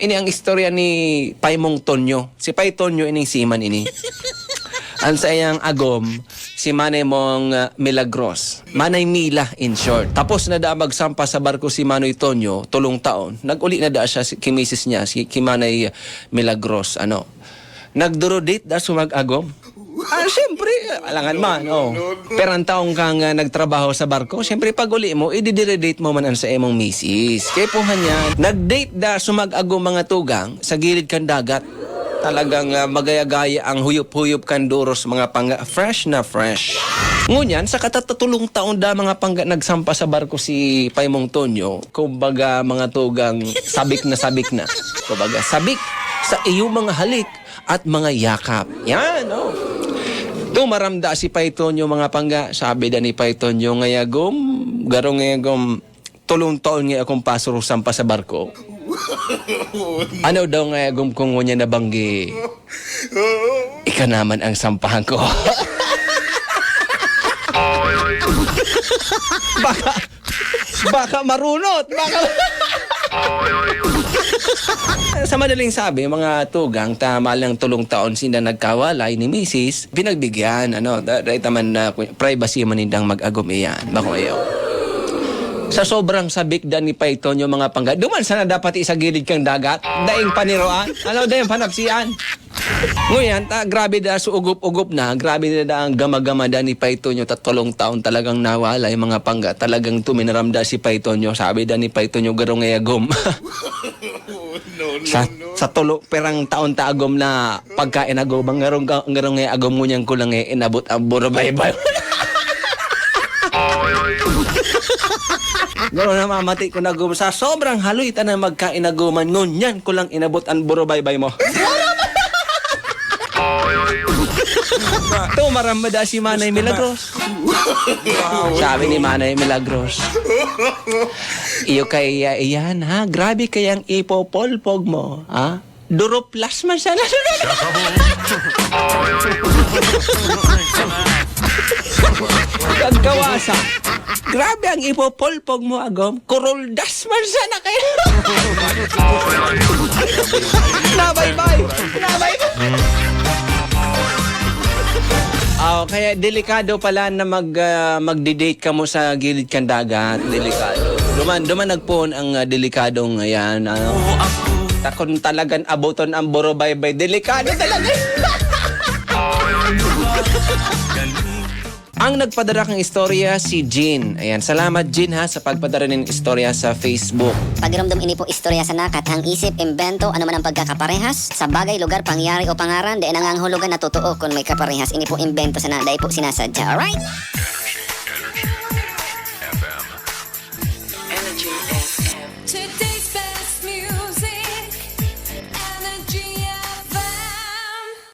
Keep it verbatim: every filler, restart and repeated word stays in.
Ini ang istorya ni Paimong Tonyo. Si Pay Tonyo ining seaman ini. Ang saiyang agom, si Manay Mong, ah, Milagros. Manay Mila, in short. Tapos na da magsampa sa barko si Manoy Tonyo, tolong taon. Nag-uli na da siya si, ki misis niya, si, ki Manay Milagros, ano. Nagduro-date da sumag-agom. Ah, siyempre, alangan man, oh. Pero ang taong kang, ah, nagtrabaho sa barko, siyempre, pag uli mo, ididire-date mo man ang sa imong misis. Kaya po nga niya, nag-date da sumag-agom mga tugang sa gilid kan dagat. Talagang, ah, magaya-gaya ang huyop-huyop kan duros mga pangga. Fresh na fresh. Ngunyan, sa katatatulong taon da mga pangga nagsampa sa barko si Paimong Tonyo, kumbaga mga tugang sabik na sabik na. Kumbaga, sabik sa iyong mga halik at mga yakap. Yan, oh. Tumaram da si Pay Tonyo mga pangga. Sabi da ni Pay Tonyo, "Ngayagom, garo ngayagom, tolong taon nga akong pasurusan pa sa barko." "Ano daw ngayagom kung ngunyan nabanggi? Ika naman ang sampahan ko." Baka, baka marunot, baka Sa madaling sabi, mga tugang, tama lang tolong taon sinda nagkawalay ni misis, pinagbigyan, ano, da-, dahil taman na ku-, privacy man nindang mag-agom iyan, bako iyo. Sa sobrang sabik da ni Pay Tonyo mga pangga, duman sana dapat sa gilid kang dagat, daing paniroan, ano, daing panapsian. Ngunyan, ta, grabe da, so ugop-ugop na, grabe na da ang gama-gama da ni Pay Tonyo, tatolong taon talagang nawala yung mga pangga, talagang tuminaram da si Pay Tonyo, sabi da ni Pay Tonyo, "Garo ngayagom." Sa, sa tulo perang taon ta agom na pagkain agom, ang ngarong, ngarong ngayagom ngunyan ko lang eh, inabot ang burubaybay. Garo namamati ko na agom, sa sobrang haloy ta na magkain agoman, ngunyan ko lang inabot ang burubaybay mo. Tumaram na da si Manay Milagros. Sabi ni Manay Milagros, "Iyo kaya iyan, ha? Grabe kayang ipopolpog mo, ha? Duruplas man sana." Kagkawasa. "Grabe ang ipopolpog mo, agom. Kuruldas man sana kayo." Nabaybay. Nabaybay. Ah, kaya delikado pala na mag, ah, magde-date kamo sa gilid kan dagat. Delikado. Duman, duman nagpoon ang, ah, delikadong ayan, ano. Takon talagan abuton ang burubaybay. Delikado talaga. Ang nagpadara kang istorya, si Jean. Ayan, salamat, Jean, ha, sa pagpadara nin istorya sa Facebook. Pagiromdom, ini po istorya sana, kathang isip, imbento, ano man ang pagkakaparehas sa bagay, lugar, pangyayari o pangaran, dai nangangahulugan na totoo kun may kaparehas. Ini po imbento sana, dai po sinasadya. Alright?